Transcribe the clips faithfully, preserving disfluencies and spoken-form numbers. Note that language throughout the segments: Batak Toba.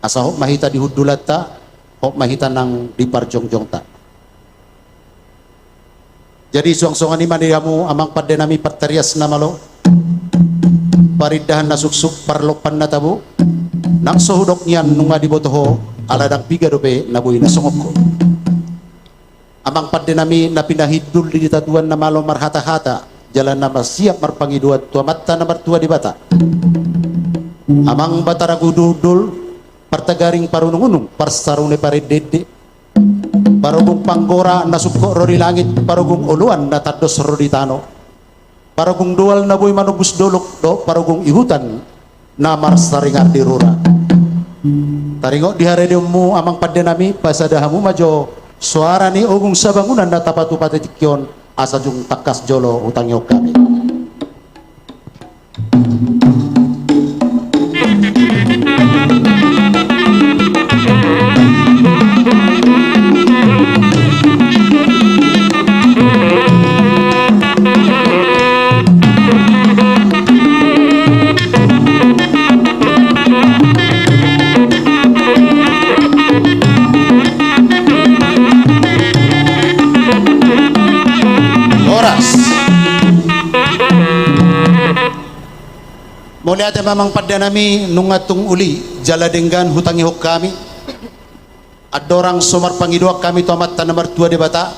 Asa hot ma hita di hundulanta, hot ma hita nang di parjongjongta. Jadi suang songon i ma di hamu amang pande nami, partarias na malo, parindahan na suksuk, parlompan na tabo, nang so hudok nian nunga diboto ho, ala ndang piga dope na boi na songon ho. Amang pande nami na pinahindul di hita tuan na malo marhata-hata, jala na masiap marpangidoan tu Amanta na martua Debata. Amang Batara Guru Hundul, partagaring parunung-unung, parsarune parende-ende, parogung panggora na sungkot ro di langit, parogung oloan na tandos ro di tano, parogung doal na boi manombus dolok, dohot parogung ihutan na marsaringar di rura. Taringot di haredeonmu amang pande nami, pasada hamu ma jo soara ni ogung sabangunan na tapatupa di tingki on, asa dung tangkas jolo hutangihon hami. Horas. Mauliate ma amang pande nami, nunga tung uli jala denggan hutangihon hami. Andorang so marpangidoan hami tu Amanta na martua Debata,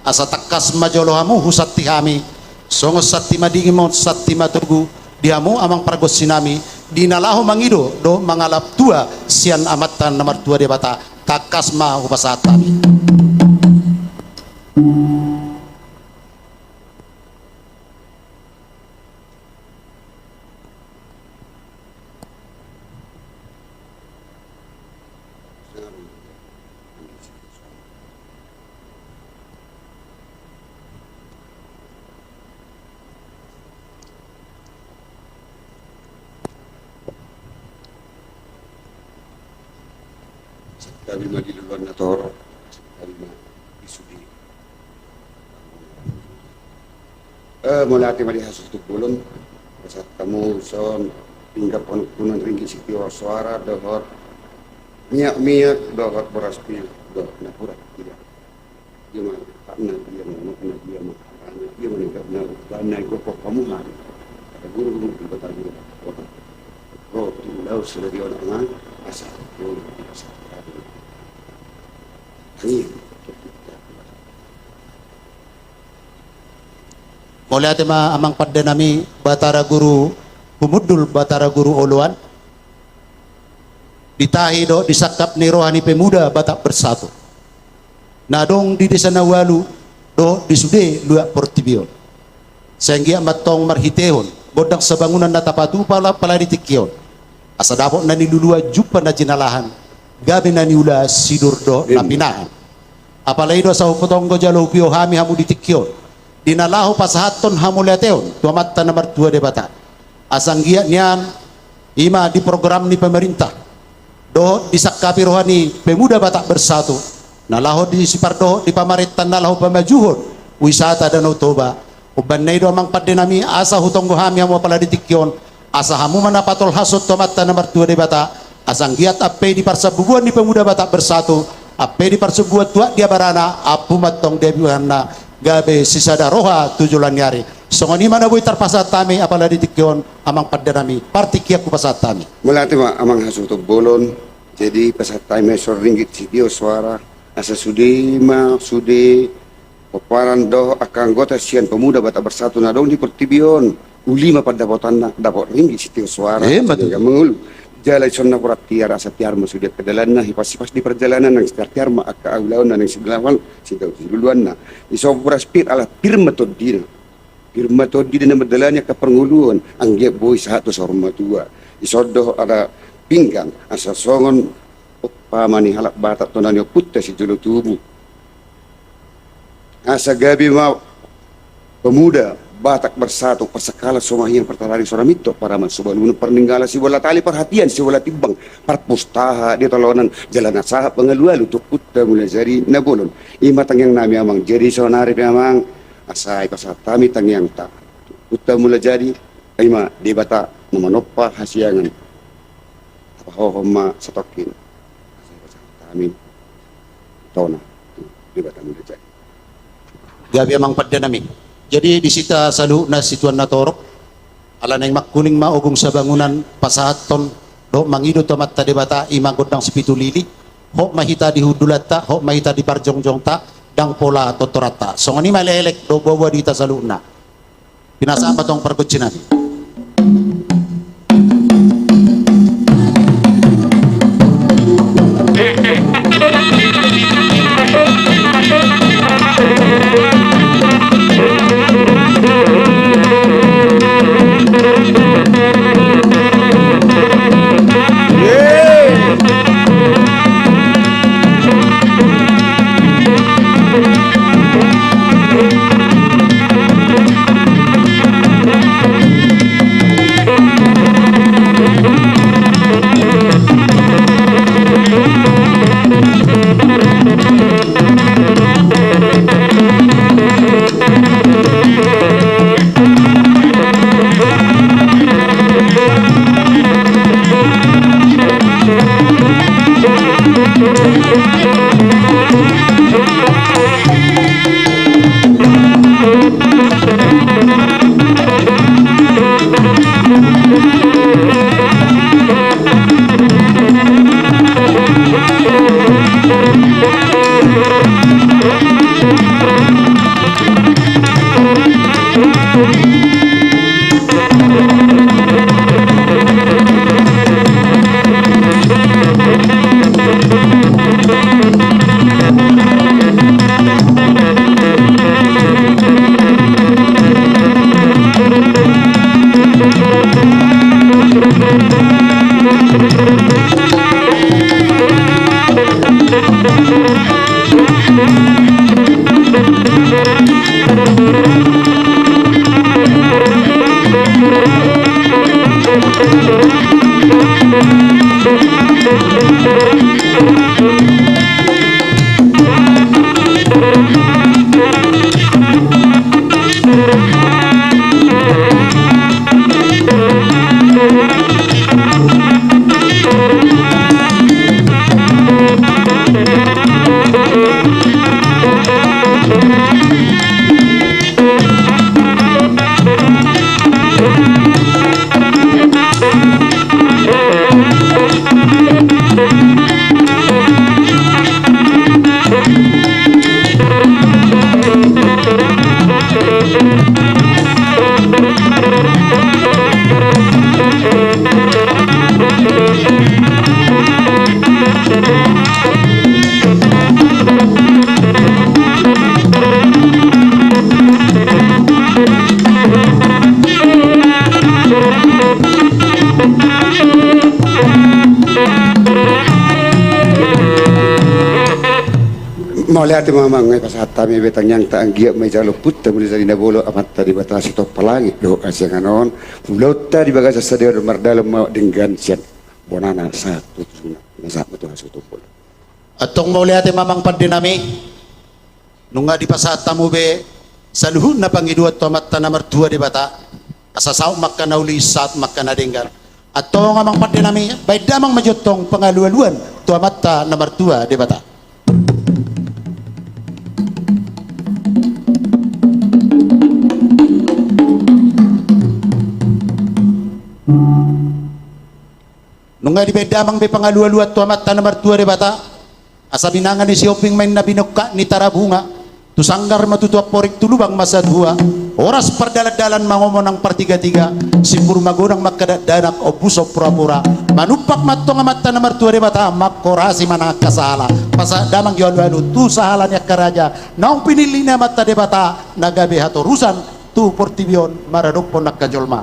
asa tangkas ma jolo hamu husanti hami, songon santi madingin ma on, santi matogu, di hamu amang pargonsi nami, di na laho mangido dohot mangalap tua sian Amanta na martua Debata, tangkas ma hupasahat hami. Sangkapi ma di luluan na torop, sangkapi ma di sude. Eh, mauliate ma di hasuhuton bolon, pasahat hamu son pinggan panungkunan ringgit sitio soara dohot miak-miak dohot boras pil dohot napuran. Ia ma hakna, ia ma unokna, ia ma harana, ia ma nidokna, umbahen na digokhon hamu hami. Asa guru guru di kota guru. Ro tu ulaon sadari on amang, asa ro di asa. Amin. Mauliate ma amang pande nami, Batara Guru Humundul, Batara Guru Oloan. Di tahi dohot di sangkap ni roha ni pemuda Batak Bersatu na adong di desa na ualu dohot di sude luat portibi on. Sai anggiat ma antong marhitehon gondang sabangunan na tapatupa pala di tingki on, asa dapot na niluluan, jumpa na jinalahan, gabe na niula, sidur dohot na pinahan. Apala i do asa hupotonggo jala hupiu hami hamu di tingki on, di na laho pasahathon hamauliateon tu Amanta na martua Debata. Asa anggiat nian, i ma di program ni pemerintah dohot disangkapi roha ni pemuda Batak Bersatu, na laho disipardohot di pamarenta na laho pamajuhon wisata Danau Toba. Umbahen na i do amang pande nami, asa hutonggo hami hamu apala di tingki on, asa hamu ma na patolhashon tu Amanta na martua Debata, asa anggiat ampe di parsambubuan ni pemuda Batak Bersatu, ampe di parsambubuan tuak di abarana, ampu ma antong di abibana, gabe sisada roha tu joloan ni ari. Songon i ma na boi tarpasahat hami apala di tingki on, amang pande nami, partingkian hupasahat hami. Mauliate ma amang hasuhuton bolon, jadi pasahat hami ma son ringgit sitio soara, asa sude ma sude pomparan dohot angka anggota sian pemuda Batak Bersatu na adong di portibi on, uli ma pandapotanna, dapot ringgit sitio soara. Emma tutu. Mangolu. Jala dison na hurang tiar, asa tiar ma sude angka dalanna, hipas-hipas di parjalanan, nang tiar-tiar ma angka ulaonna, nang sidalahan, sidaluluanna. Dison boras pir, ala pir ma tondina. Pir ma tondina na mandalani angka parngoluon, anggiat boi sahat tu saur matua. Dison dohot ala pinggan, asa songon umpama ni halak Batak tona ni ompunta sijolo tubu. Asa gabe ma pemuda Batak Bersatu, parsangkalan so mahiang, partadari so ra mintok, paraman so balunon, parninggalan sibola tali, parhatian sibola timbang, parpustaha di tolonan, jala na sahat pangalualu tu ompunta Mulajadi na bolon. I ma tangiang nami amang, jadi saonari pe amang, asa i pasahat hami tangiangta tu ompunta Mulajadi, i ma Debata na manompa hasiangan. Apa Ho ma satongkin. Hami tona tu Debata Mulajadi. Gabe amang pande nami. Jadi di hita saluhutna situan na torop, ala naeng mangkuling ma ogung sabangunan pasahathon dohot mangido tu Amanta Debata, i ma gondang sipitu lili. Hot ma hita di hundulanta, hot ma hita di parjongjongta, ndang pola tortoranta. Songon i ma elek-elek dohot boa-boa di hita saluhutna. Pinasahat ma tong pargonsi nami. Mauliate ma amang, ai pasahat hami be tangiangta, anggiat ma dijalo Ompunta Mulajadi Nabolon, Amanta Debata Sitompa langit dohot hasiangan on. Ulaonta di bagasan sadari on mardalan ma denggan sian bonana sahat tu ususna. Pinasahat ma tu hasuhuton bolon. Antong mauliate ma amang pande nami. Nunga dipasahat hamu be saluhutna pangidoan tu Amanta na martua Debata. Asa saut ma angka na uli, saut ma angka na denggan. Antong amang pande nami, baen damang ma jo antong pangalualuan tu Amanta na martua Debata. Nunga dibaen damang be pangalualuan tu Amanta na martua Debata, asa binanga ni Sihombing ma inna binongkak ni Tarabunga, tu sanggar ma tutu amporik, tu lubang ma satua, horas pardalandalan mangomo nang partigatiga, simbur magodang ma angka dakdanak, ombus ma purapura, manumpak ma antong Amanta na martua Debata, manghorasi ma nang angka sahala, pasahat damang jo alualu tu sahala ni angka raja, naung pinillit ni Amanta Debata, na gabe hatorusan, tu portibi on maradophon angka jolma.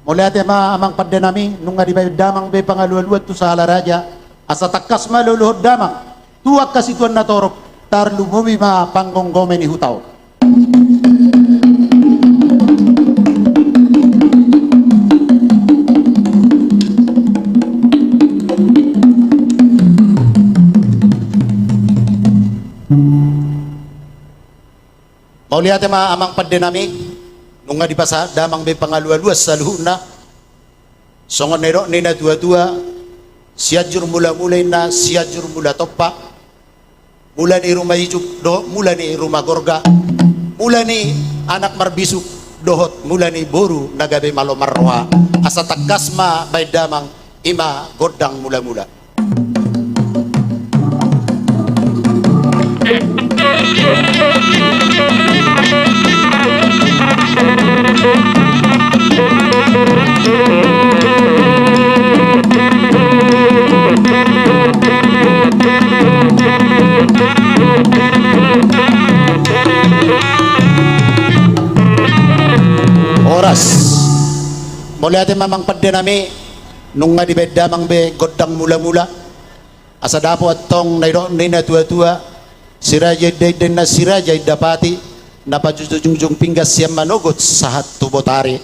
Mauliate ma amang pande nami, nunga dibaen damang be pangalualuan tu sahala raja, asa tangkas ma luluhon damang tu angka situan na torop, tarlumobi ma panggomgomi ni huta on. Mauliate ma amang pande nami, nunga dipasahat damang be pangalualuan saluhutna. Songon na nidok ni na tuatua, Sianjur Mulamula inna Sianjur Mula Tompa, mula ni ruma ijuk dohot mula ni ruma gorga, mula ni anak marbisuk dohot mula ni boru na gabe malo marroha. Asa tangkas ma baen damang, i ma gondang mulamula. Horas. Mauliate ma amang pande nami, nunga dibaen damang be gondang mulamula. Asa dapot antong na nidok ni na tuatua, si raja indainda inna si raja indapati, na pajujungjung pinggan sian manogot sahat tu botari,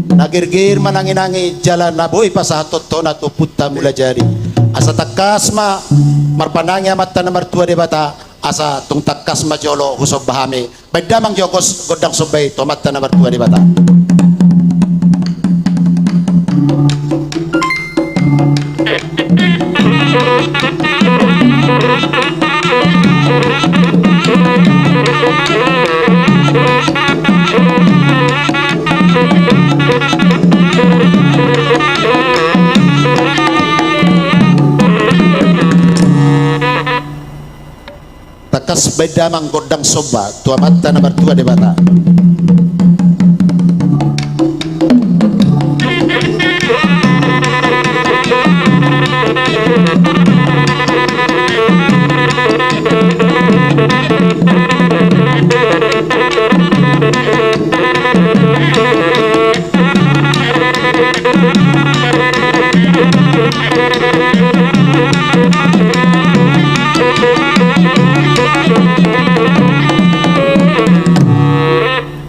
na gerger mananginangi jala na boi pasahathon tona tu Ompunta Mulajadi. Asa tangkas ma marpanangi Amanta na martua Debata, asa tung tangkas ma jolo husomba hami. Baen damang jo gondang somba i tu Amanta na martua Debata. Tangkas baen damang gondang somba tu Amanta na martua Debata.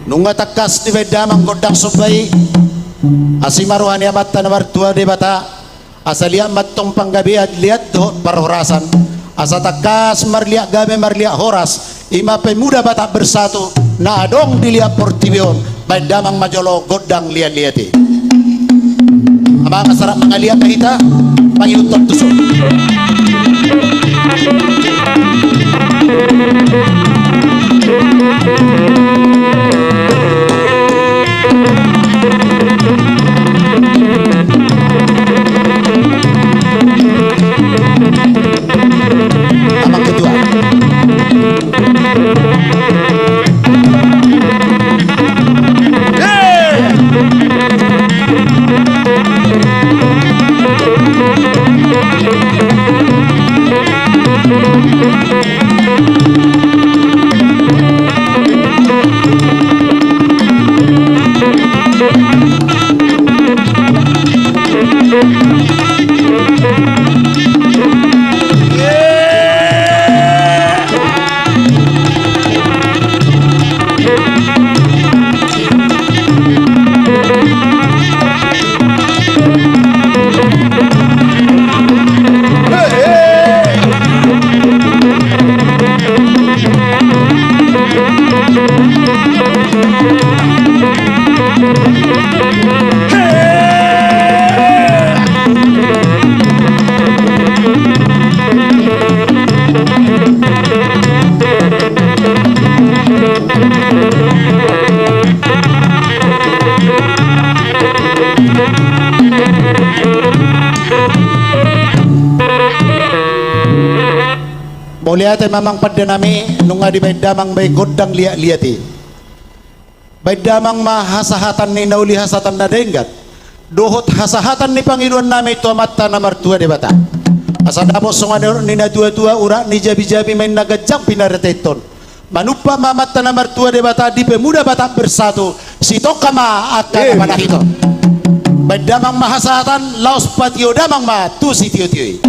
Nunga tangkas dibaen damang gondang somba i, asi ma roha ni Amanta na martua Debata. Asa liat ma antong panggabean, liat dohot parhorasan. Asa tangkas marliat gabe marliat horas, i ma Pemuda Batak Bersatu na adong di liat portibi on. Baen damang ma jolo gondang liatliat i. Amang, asa rap mangaliat ma hita, mangihuthon tuson. Amang Ketua. Mauliate ma amang pande nami, nunga dibaen damang be gondang liatliat i. Baen damang ma hasahatan ni na uli hasahatan na denggan dohot hasahatan ni pangidoan nami tu Amanta na martua Debata. Asa dapot songon na nidok ni na tuatua, urat ni jabijabi ma inna ganjang pinareteithon. Manumpak ma Amanta na martua Debata di Pemuda Batak Bersatu, sitongka ma angka na panahiton. Baen damang ma hasahatan, laos patio damang ma tu sitiotio i.